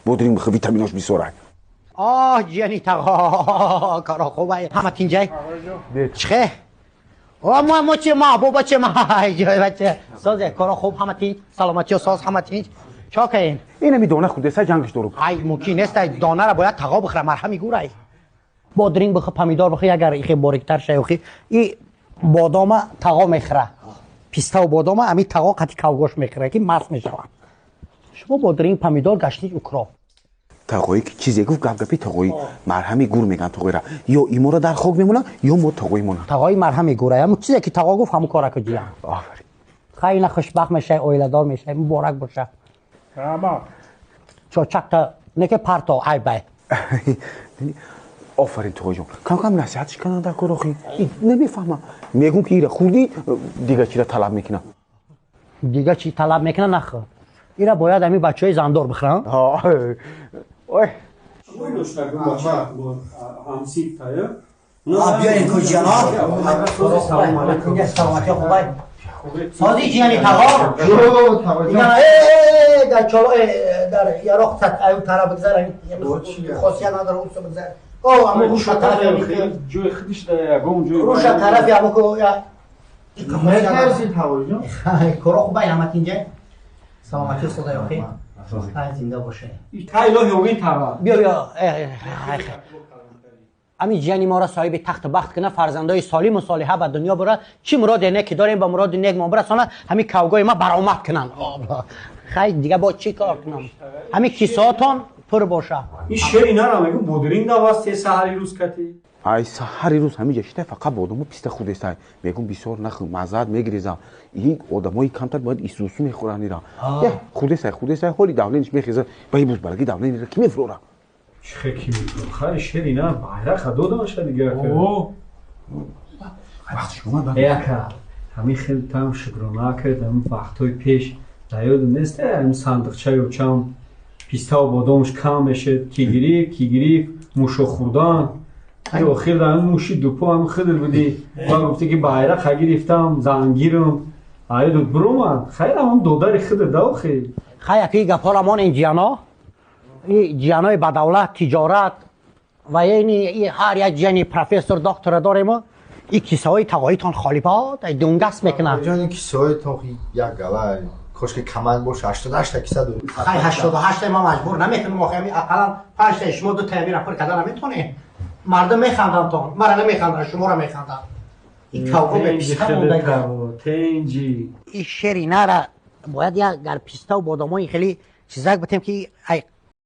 Бодринг бихӯр, витаминош бисёрай. Оҳ, ҷияни тағо, кора хубай, ҳама тинҷай? Чихе? О, мо мо че ма, боба че ма, ҷой бача. Созе, кора хуб, ҳама тинҷ, саломатиё соз, ҳама тинҷ. Чо каин? Инами дона хурдеса, ҷангш дору. Ай, мумкин нест, ай донара бояд тағо бихӯра, марҳами гурай. Бодринг бихӯ, помидор бихӯ, агар ихе бориктар шай, и бодома тағо мехӯра. Пиставу бодома ами тағо қати кавгош мехӯра, ки маст мешаванд. Шумо бодринг, помидор, гаштнич, укроп. Тағое ки чизе гуфт, гап гапи тағоӣ, марҳами гур меган тағоира. Ё имора дар хок мемонад, ё мо тағоӣ монад. Тағои марҳами гурай. Ҳамун чизе ки тағо гуфт, ҳамун кора ку, ҷиян. Офарин. Хай, ина хушбахт мешай, оиладор мешай, муборак боша. Раҳмат. Чочакта неке парто, ай бай. Офарин, тоғоҷон. Кам кам насиҳатш карданд дар кор, охи намефаҳмам. Мегӯм ки ира хурдӣ, дига чира талаб мекунам. Дига чӣ талаб мекунад, нахӯр. Ира бояд ҳамин бачаҳои зандор бихӯранд. Ой. Биёрин куҷиёно. Саломатӣ хубай? Сози, ҷияни тағо? Дар чоло, дар яроқ аю тараф бигзар, хосият надора, усо бигзар. О, аммо руша тарафи ҷои худиш да ягон ҷой. Руша тарафи аммо ку коро хубай, ҳама тинҷа? Саломатӣ созай, охи. Ай, зинда боше. Тай илоҳи овин тава. Биё, биё. Ҳамин ҷияни моро соҳиби тахту бахт кунад, фарзандои солиму солиҳа ба дунё бурад, чӣ муроде нек ки дорем, ба муроди нек мо бирасонад, ҳамин кавгои ма баромад кунанд. Хай, дига бо чӣ кор кунам? Ҳамин кисоатон пур боша. Ин шери нара мегӯ, бодринг даваст саҳари рӯз кати. Ай, саҳари рӯз ҳамиҷа шитай, фақат бодому писта хурдестай. Мегӯм, бисёр нахӯр, маззаат мегирезам. Ин одамои камтар бояд исусу мехӯранд ира. Хурдесай, хурдесай, ҳоли давлениш мехеза, ба ибуз барги давленира ки мефурора? Чихе ки мефурора? Хай, шери на байрақа додаша дига. Вақтиш омад. Яка, ҳамин хел там шукрона кард, ҳамин вақтҳои пеш дар ёдам нест, ҳамин сандиқчаи очам пиставу бодомаш кам мешед, ки гирифт, ки гирифт, мушо хӯрдан. Охир дар муши дупо ҳам хидр будӣ, ман гуфтӣ ки байрақа гирифтам, зангирам, айдут биромад. Хайр, ҳамон додари хидр да охир. Хай, аки гапҳоро мон, ин ҷияно, и ҷиянои бадавлат, тиҷорат ва ини ҳар як ҷияни профессор, доктора дорему, и кисаҳои тағоитон холибод дунгас мекунанд. Ҷони, кисаҳои тохи як гала, кошки камак боша, 88 та киса дорӣ. Хай, 88 ма маҷбур намекунем охи, ами ақаллан панҷтаи шумо ду таямира пур карда наметонем. Мардум механданд тон, мара намеханданд, шуморо механданд. И кавго бе писта монда. Тенҷи. И шери нара бояд як гар пиставу бодомои хеле чизак битем, ки ай